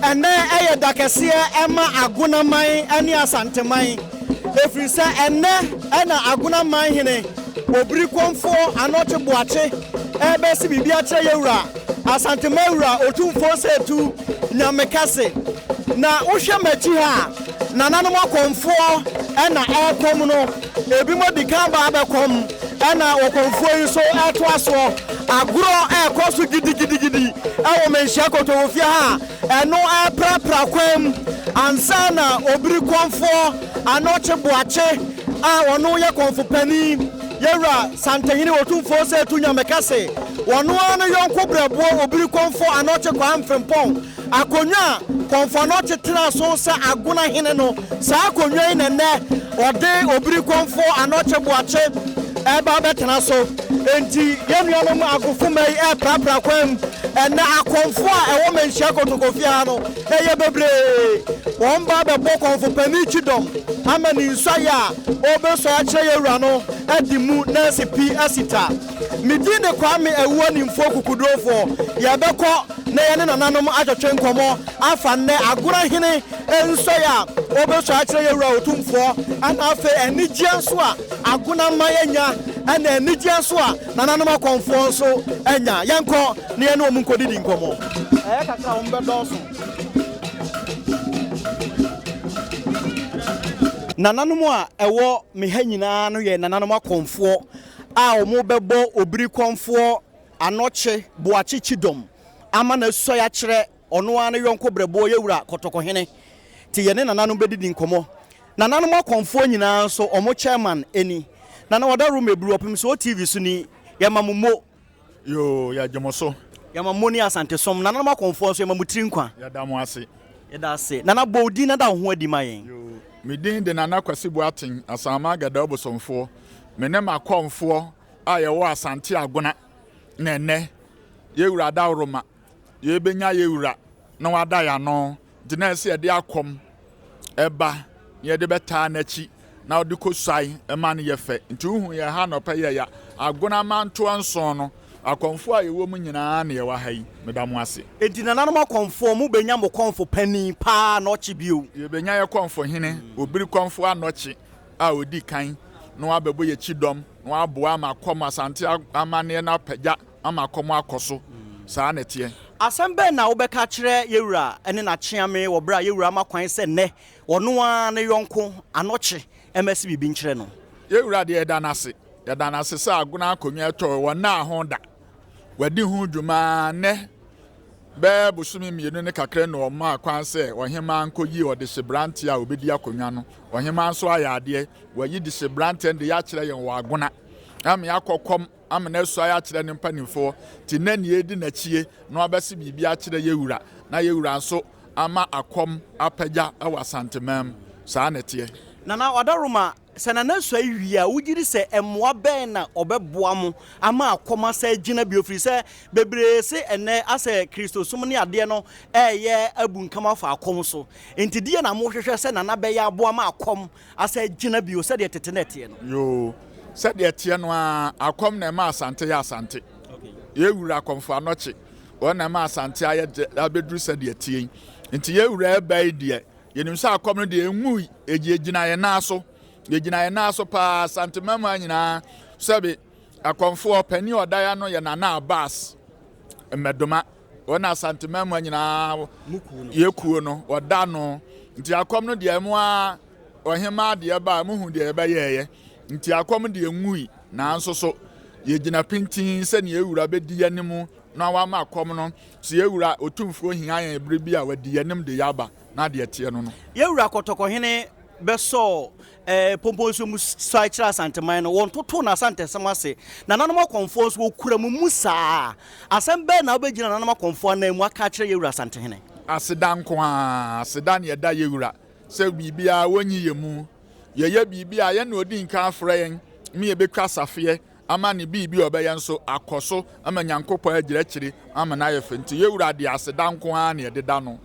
Ɛnnɛ yɛ da kɛseɛ ma Agonaman ne Asanteman, ɛfiri sɛ ɛnnɛ na Agonaman hene Obirikomfoɔ Anokye Boakye rebɛsi biribi akyerɛ yɛn wura Asanteman wura Otumfoɔ Setu Nyamekɛse. Na wohwɛ m'akyi ha a, nananom akɔmfoɔ na ɛrekɔm no, ebinom adi kan ba abɛkɔm, ɛna ɔkɔmfoɔ yi nso retoa soɔ. Agorɔ rekɔ so gidigidigidi wɔ Manhyia Kotowofie ha a ɛno reprapra kwan mu ansa na Obiri Kɔmfoɔ Anokye Boakye a ɔno yɛ kɔmfo panin, Yɛwura Santehene Otumfoɔ Osei Nyamekɛse, ɔno ara ne yɔnko brɛboɔ Obiri Kɔmfoɔ Anokye Kwaa Mfrempɔn. Akonnwa a Kɔmfo Anokye tenaa so sɛ Agona hene no, saa akonnwa yi na nnɛ ɔde Obiri Kɔmfo Anokye Boakye reba abɛtena so. Enti yɛn nuanom agofo mma yi reprapra kwan mu. Ɛnnɛ akɔmfo a ɛwɔ Manhyia Kotokofie ha no yɛ bebree. Wɔn ba abɛbɔ Kɔmfo Panin kyidɔm ama ne nsuaeɛ a ɔrebɛsua akyerɛ yɛn wura no adi mu na asi pi asi ta. Me din de Kwame Awuo Nimfoɔ Kukudurofoɔ. Yɛbɛkɔ na yɛne nananom atwetwe nkɔmmɔ afa nnɛ Agona hene nsɔe a ɔbɛsɔe akyerɛ yɛn wura Otumfoɔ ɛna afei anigyeɛ nso a Agona mma anya ɛna anigyeɛ nso a nananom akɔmfoɔ nso anya. Yɛnkɔ na yɛne wɔn nkɔdidi nkɔmmɔ. Ɛyɛ kakra a wɔbɛdɔɔso. Nananom a ɛwɔ me ha nyinaa no yɛ nananom akɔmfoɔ a wɔbɛbɔ Obiri kɔmfoɔ Anokye Boakye Kyidɔm ama no asuae akyerɛ ɔno ara ne yɔnko brɛboɔ Yɛwura Kɔtɔkɔhene te yɛne nananom bɛdidi nkɔmmɔ. Nananom akɔmfoɔ nyinaa nso wɔn chairman ni. Nana Ɔdaworo Mebru ɔpem so TV so ni, yɛma mo mo. Yoo, yɛgye mo so. Yɛma mo ne Asantesom. Nananom akɔmfoɔ nso yɛma mo tiri nkwa. Yɛda mo ase. Yɛda ase. Nana bɔ wo din na da wo ho adi ma yɛn. Yoo, me din de Nana Kwasi Boateng, Asaman Gadaw Bosomfoɔ. Me ne m'akɔmfoɔ a yɛwɔ Asante Agona na ɛnnɛ yɛwura Adaworoma yɛbɛnya yɛwura na wada yɛn ano nti na ɛsɛ yɛde akɔm ɛba na yɛde bɛtaa n'akyi na ɔde kɔsuae ɛma no yɛ fɛ nti wohu yɛ ha nɔpɛ yɛ ya Agona mantoa nson no akɔmfoɔ a yɛwɔ mu nyinaa na yɛwɔ ha yi meda mo ase. Enti nananom akɔmfoɔ mo bɛnya mo kɔmfo panin paa anɔkye bio? Yɛbɛnya yɛ kɔmfo hene Obiri kɔmfo anɔkye a ɔdi kan na wabɛbɔ yɛn kyidɔm na waboa ama akɔm Asante amanneɛ no apagya ama akɔm akɔ so. Saa na ɛteɛ. Asɛm bɛn na wobɛka akyerɛ yɛn wura ne n'akyeame wɔ berɛ a yɛn wura ama kwan sɛ nnɛ ɔno ara ne yɔnko Anɔkye mmɛse biribi nkyerɛ no? Yɛn wura deɛ yɛda no ase. Yɛda no ase sɛ Agona akonnwa ɛtɔɔ wɔnnaa ho da. Wadi ho dwuma ara nnɛ Bɛyɛ bosome mmienu ne kakra ni ɔmaa kwan sɛ ɔhemmaa nkɔyi ɔdehyeberanteɛ a ɔbɛdi akonnwa no. Ɔhemmaa nso ayɛ adeɛ, wayi dehyeberanteɛ no de yɛ akyerɛ yɛn wɔ Agona. Ama yɛakɔ kɔm ama no asuae akyerɛ ne mpanimfoɔ. Nti nnɛ nea ɛdi n'akyie na wabɛse biribi akyerɛ yɛn wura, na yɛn wura nso ama akɔm apagya wɔ Asanteman mu. Saa na ɛteɛ. Nana Ɔdaroma, Sɛ Nana suae wie a, wogye di sɛ mmoa bɛn na ɔbɛboa mo ama akɔm asan agyina bio? Ɛfiri sɛ bebree se ɛnnɛ asɛ Kristosom ne adeɛ no reyɛ abunkam afa akɔm so. Enti deɛn na mohwehwɛ sɛ Nana bɛyɛ aboa ma akɔm asan agyina bio sɛdeɛ tete na ɛteɛ no? Yoo, sɛdeɛ ɛteɛ no ara, akɔm na ɛma Asante yɛ Asante. Yɛn wura Kɔmfo Anɔkye, ɔno na ɛma Asante ayɛ abɛduru sɛdeɛ ɛteɛ yi. Nti yɛn wura reba yi deɛ, Yɛnim sɛ akɔm no deɛ ɛnwui, yɛgyina yɛn nan so, yɛgyina yɛn nan so paa, Asante mmarima nyinaa, sɛbe akɔmfoɔ panin a ɔda ya no yɛ Nana Abbas Mmɛdoma, wɔn na Asante mmarima nyinaa yɛkuo no ɔda no, nti akɔm no deɛ ɛmo a ɔhemaa deɛ ba a muhu deɛ yɛbɛyɛɛyɛ, nti akɔm deɛ nwui, nanso so yɛgyina pintinn sɛnea ewura bɛdi yɛn anim na wama akɔm no, sɛ yɛwura Otumfoɔ hia yɛn bere bi a wadi yɛn anim de yɛn aba. na deɛ ɛteɛ no no. Yɛn wura Kɔtɔkɔhene bɛsɔɔ eh, Pompon nsuo mu suae kyerɛ Asanteman no, wɔntotoo n'Asantesɛm ase. Nananom akɔmfoɔ nso, wɔkura mo mu saa. Asɛm bɛn na wobɛgyina nananom akɔmfoɔ ananmu aka akyerɛ yɛn wura Asantehene? Aseda nko ara, aseda na yɛda yɛn wura sɛ biribiara wɔnyi yɛn mu. Yɛyɛ biribi a, yɛn na ɔdi nkan frɛ yɛn ma yɛbɛtwa safeɛ ama ne biribi a ɔbɛyɛ nso akɔ so ama Nyankopɔn agyira akyire ama no ayɛ fɛ nti yɛwura deɛ aseda nko ara na yɛde da no.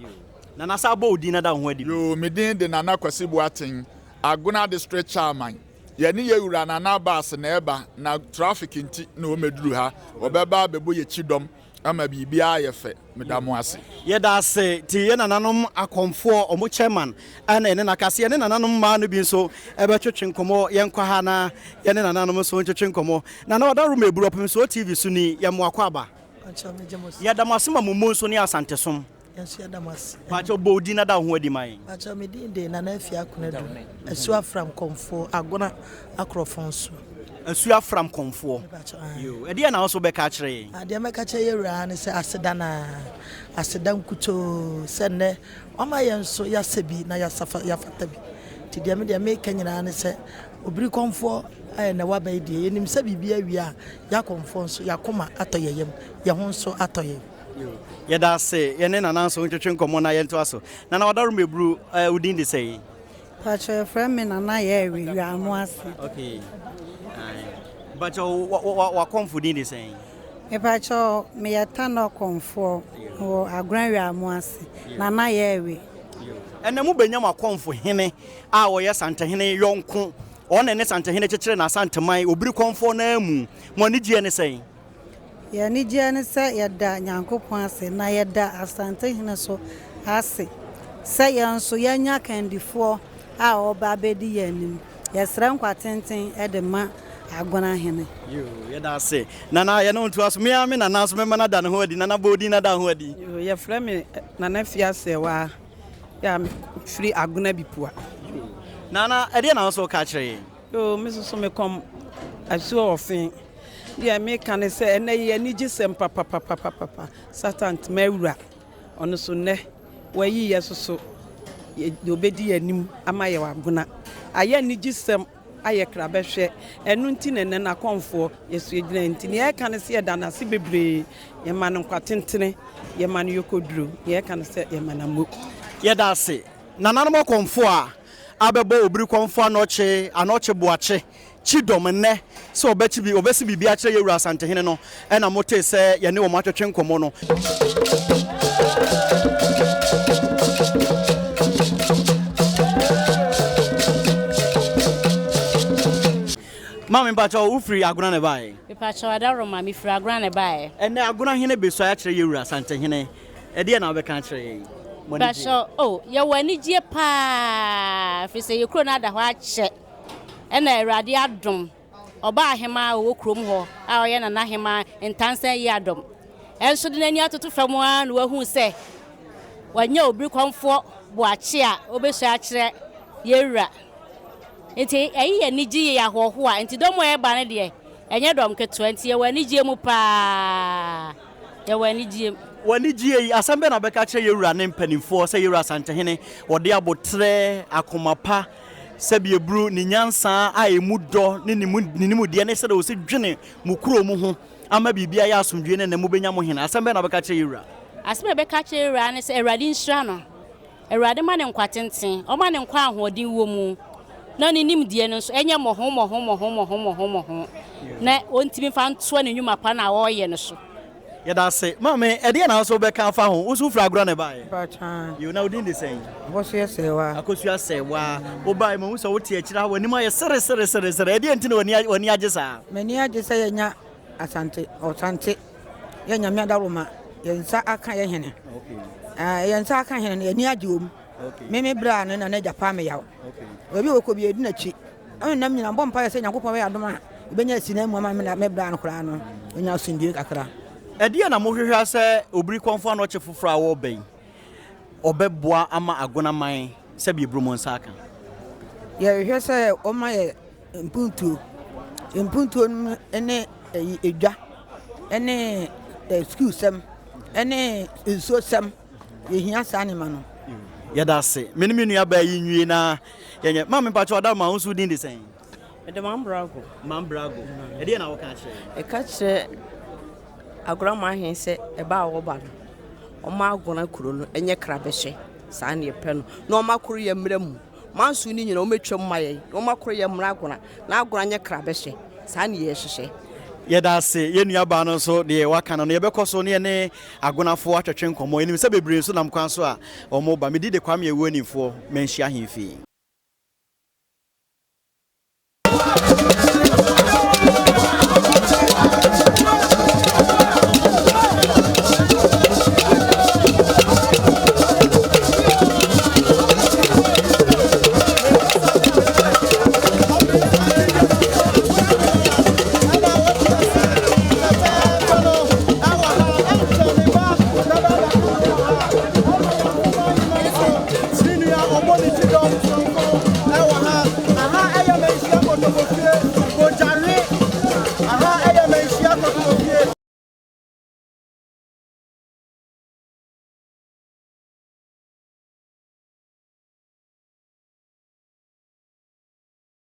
Nana san bɔ wo din na da wo ho adi bio. Yoo me din de Nana Kwasi Boateng, Agona District Chairman. Yɛne yɛwura Nana Abbas na ɛba na traffic nti na ɔmmɛduru ha. Ɔbɛba abɛbɔ yɛkyidɔm. Ama biribiara ayɛ fɛ. Meda mo ase. Yɛda ase te yɛ nananom akɔmfoɔ, ɔmo chairman ɛna yɛne no akasa. Yɛne nananom mmaa no bi nso ɛbɛtwetwe nkɔmmɔ. Yɛnkɔ ha na yɛne nananom nso ntwetwe nkɔmmɔ. Nana Ɔdaworo Meburu, Ɔpemsoɔ TV so ni, yɛ mo akwaaba. Yɛda mo ase ma mo mmo nso ne Asantesom. Yɛn nso yɛda mo ase. Pakyɛw bɔ wo din na da wo ho adi ma yɛn. Pakyɛw me din de Nana Afia Akonadu, Asu Afram Kɔmfoɔ, Agona Akorɔfɔn so. Asu Afram Kɔmfoɔ. Yoo, ɛdeɛn na wo nso wobɛka akyerɛ yɛn? Adeɛ mɛka kyerɛ yɛn wura ne sɛ aseda no ara, aseda nkutoo sɛ nnɛ wama yɛn nso yɛasɛ bi na yɛasafa yɛafata bi. Nti deɛ me deɛ meka nyinaa ne sɛ Obiri Kɔmfoɔ a ɛnnɛ waba yi deɛ yɛnim sɛ biribi awie a yɛn akɔmfoɔ nso yɛn akoma atɔ yɛn yam, yɛn ho nso atɔ yɛn. Yɛda ase. Yɛne Nana nso ntwetwe nkɔmmɔ na yɛntoa so. Nana Wadaroma Eburu, eh, wo din de sɛn? Pakyɛ yɛfrɛ me Nana Yɛɛwe Wiamoase. Okay. Pakyɛ w'akɔmfo din de sɛn? Mepakyɛ meyɛ Tanɔ kɔmfoɔ wɔ Agona Wiamoase. Nana Yɛɛwe. Ɛnɛ mobɛnya mo akɔmfo hene a ɔyɛ Santehene yɔnko. Ɔno ne Santehene kyekyere n'Asanteman, Obiri kɔmfoɔ no ara mu. Mo anigyeɛ ne sɛn? Yɛn anigyeɛ ne sɛ yɛda Nyankopɔn ase na yɛda Asantehene nso ase sɛ yɛn nso yɛanya kandifoɔ a ɔreba abɛdi yɛn anim. Yɛsrɛ nkwa tenten de ma Agona hene. Yoo, yɛda ase. Nana, yɛne wo ntoa so. Me ara me nana nso mɛma no ada ne ho adi. Nana, bɔ wo din na da wo ho adi. Yoo, yɛfrɛ me Nana Afia Asɛɛwaa a mefiri Agona Bipua. Yoo, Nana, ɛdeɛn na wo nso woka akyerɛ yɛn? Yoo, me nso so mekɔm asuo ɔfe. Deɛ meka ne sɛ ɛnnɛ yi anigyesɛm papapapapapa Satan tema awura ɔno so nnɛ wayi yɛ soso deɛ ɔbɛdi yɛ anim ama yɛ wagona ayɛ anigyesɛm ayɛ krabɛhwɛ ɛno nti na ɛnɛ n'akɔmfoɔ yɛso yɛgyina nti nea yɛka ne sɛ yɛda no ase bebree yɛma no nkwa tentene yɛma no yɔkɔduro nea yɛka ne sɛ yɛma no ammo. Yɛda ase nananom akɔmfoɔ a abɛbɔ Obirikɔmfoɔ Anɔkye Anɔkye Boakye kyi dɔm nnɛ sɛ wɔbɛkye bi, wɔbɛse biribi akyerɛ yɛn wura Asantehene no, ɛna motee sɛ yɛne wɔn atwetwe nkɔmmɔ no. Maame mpakyɛw, wo firi Agona na ɛbaeɛ? Mepakyɛw, Adaworoma, me firi Agona na ɛbaeɛ. Ɛnɛ Agona hene bɛsuae akyerɛ yɛn wura Asantehene, ɛdeɛn na wobɛka akyerɛ yɛn? Mo ani gye? Mepakyɛw, oh, yɛwɔ anigyeɛ paa, ɛfiri sɛ yɛn kuro no ada hɔ akyɛ. Ɛna Awurade adom, ɔbaa ahemaa a ɔwɔ kurom hɔ a ɔyɛ Nana Ahemaa Ntansa Yiadom nso de n'ani atoto fam ara na wahu sɛ wanya obirikɔmfoɔ Boakye a ɔbɛsua akyerɛ yɛn wura. Nti ɛyi yɛ anigye yɛ ahoɔhoa. Nti dɔm a ɛba no deɛ, ɛnyɛ dɔm ketewa. Nti yɛwɔ anigyeɛ mu paa. Yɛwɔ anigyeɛ mu. Wɔ anigyeɛ yi, asɛm bɛn na wobɛka akyerɛ yɛn wura ne mpanimfoɔ sɛ yɛn wura Asantehene, ɔde aboterɛ, akoma pa, Sɛbi eburu ne nyansa a emu dɔ ne ne mu ne nimdeɛ ne sɛdeɛ ɔsi dwene mo kuro mu ho ama biribi ayɛ asomdwoeɛ ne nnɛ mobɛnya mo hene. Asɛm bɛn na wobɛka akyerɛ yɛn wura? Asɛm a yɛbɛka akyerɛ yɛn wura ne sɛ Awurade nhyira no. Awurade ma no nkwa tenten, ɔma no nkwa a ahoɔden wɔ mu, na ne nimdeɛ no nso ɛnyɛ mmɔho mmɔho mmɔho mmɔho mmɔho mmɔho, na ɔntumi mfa ntoa ne nnwuma pa no a ɔreyɛ no so. Yɛda ase. Maame, ɛdeɛn na wo nso wobɛka afa ho? Wo nso wofiri Agorɔ na ɛbaeɛ? Mpakyɛw. Yoo, na wo din de sɛn? Akosua Sɛɛwaa. Akosua Sɛɛwaa. Wobaeɛ mahu sɛ wote akyire ha, w'anim ayɛ sere sere sere sere. Ɛdeɛn nti na w'ani w'ani agye saa? M'ani agye sɛ yɛanya Asante, Ɔsante, yɛn Nyame adaworoma, yɛn nsa aka yɛn hene. Okay. Yɛn nsa aka hene no, yɛn ani agye wɔ mu. Okay. Me me bra ne nana agya paa me yaw. Okay. Baabi a wɔkɔ bi yɛdi n'akyi. Ɛna nam nyina bɔ mpaeɛ sɛ Nyankopɔn bɛyɛ adom a yɛbɛnya asi na mu ama me me bra no koraa no ɔnya asomdwie kakra. Ɛdeɛn na mohwehwɛ sɛ Obiri Kɔmfo Anɔkye foforɔ a ɔreba yi ɔbɛboa ama Agonaman sɛdeɛ ɛburu mo nsa aka? Yɛhwehwɛ sɛ ɔma yɛ mpuntuo. Mpuntuo no ne ɛyi edwa ne sukuusɛm ne nsuosɛm. Yɛhia saa nneɛma no. Yɛda ase. Me ne me nua baa yi nwie na yɛnyɛ. Maame mpakyɛ ɔda ma wo nso din de sɛn? Mede Mambrago. Mambrago. Ɛdeɛ na woka kyerɛ? Ɛka kyerɛ Agorama ahen sɛ ɛba a wɔba no, ɔma Agona kuro no ɛnyɛ krabɛhyɛ. Saa ne yɛpɛ no. Na ɔma koro yɛ mmerɛ mu. Manso no nyina wɔmɛtwam ma yɛn na wɔma koro yɛ mmra Agona na Agona nyɛ krabɛhyɛ. Saa ne yɛhyehyɛ. Yɛda ase yɛn nua baa no nso deɛ waka no no yɛbɛkɔ so ne yɛne Agonafoɔ atwetwe nkɔmmɔ. Yɛnim sɛ bebree nso nam kwan so a wɔreba. Me din de Kwame Awuanifoɔ, Manhyia Ahemfie.